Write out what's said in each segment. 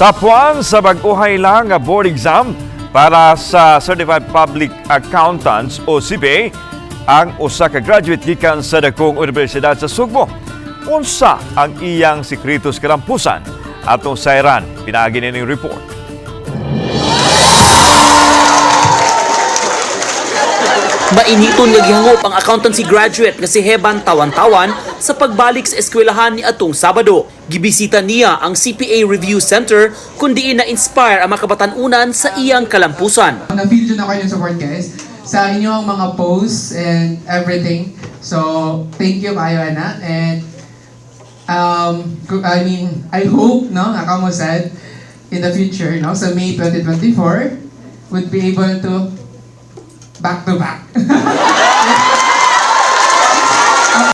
Top 1 sa bag-ohay lang nga board exam para sa Certified Public Accountants o CPA ang usa ka graduate gikan sa dakong universidad sa Sugbo. Unsa ang iyang sikreto sa kalampusan? Atong sayran pinaagi nining report. Mainiton nga gihangop ang accountancy graduate nga si Heban Tawan-Tawan sa pagbalik sa eskwelahan ni atong Sabado. Gibisita niya ang CPA Review Center kun diin na-inspire ang mga kabatan-unan sa iyang kalampusan. Na-feel dyan ako yung support, guys, sa inyong mga posts and everything. So, thank you kayo, ana. And, I mean, I hope, no, nga kamo said, in the future, no, sa May 2024, would be able to back to back.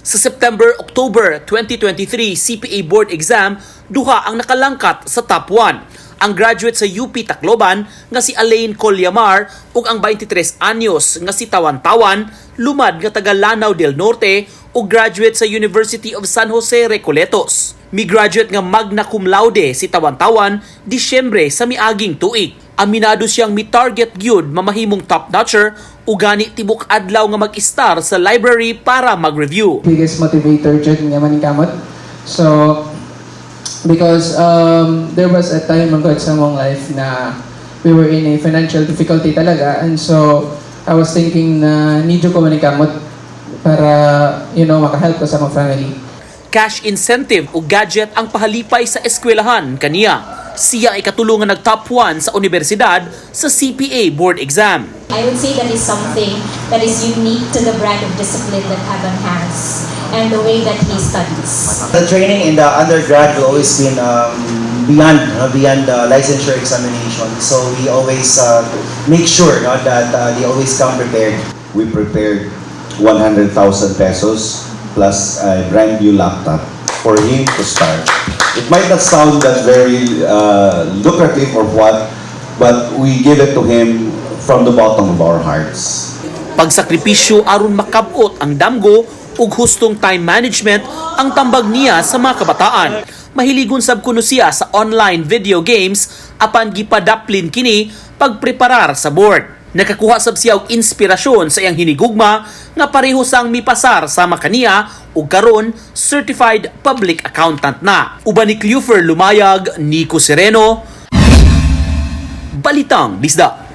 Sa September-October 2023 CPA board exam, duha ang nakalangkat sa top 1. Ang graduate sa UP Tacloban nga si Alain Colyamar ug ang 23 anyos nga si Tawan-Tawan, lumad nga taga Lanao del Norte ug graduate sa University of San Jose Recoletos. Mi graduate nga magna cum laude si Tawan-Tawan Disyembre sa miaging tuig. Aminado siyang mi-target gyud mamahimong top notcher ug gani tibok adlaw nga mag-istar sa library para mag-review. Biggest motivator dyan nga maningkamot. So, because there was a time man sa among life na we were in a financial difficulty talaga, and so I was thinking na need ko maningkamot para makahelp ko sa akong family. Cash incentive o gadget ang pahalipay sa eskwelahan kaniya. Siya ay katulungan nag top 1 sa universidad sa CPA board exam. I would say that is something that is unique to the brand of discipline that Evan has and the way that he studies. The training in the undergrad will always been beyond no, beyond the licensure examination. So we always make sure, no, that they always come prepared. We prepared 100,000 pesos plus a brand new laptop for him to start. It might not sound that very lucrative or what, but we give it to him from the bottom of our hearts. Pagsakripisyo aron makabot ang damgo ug hustong time management ang tambag niya sa mga kabataan. Mahiligon sab kuno siya sa online video games apan gipadaplin kini pagpreparar sa board. Nakakuha sab siya og inspirasyon sa iyang hinigugma nga pareho sang mipasar sama kaniya ug karon certified public accountant na. Uban ni Clufer Lumayag, Nico Sereno, Balitang Bisda.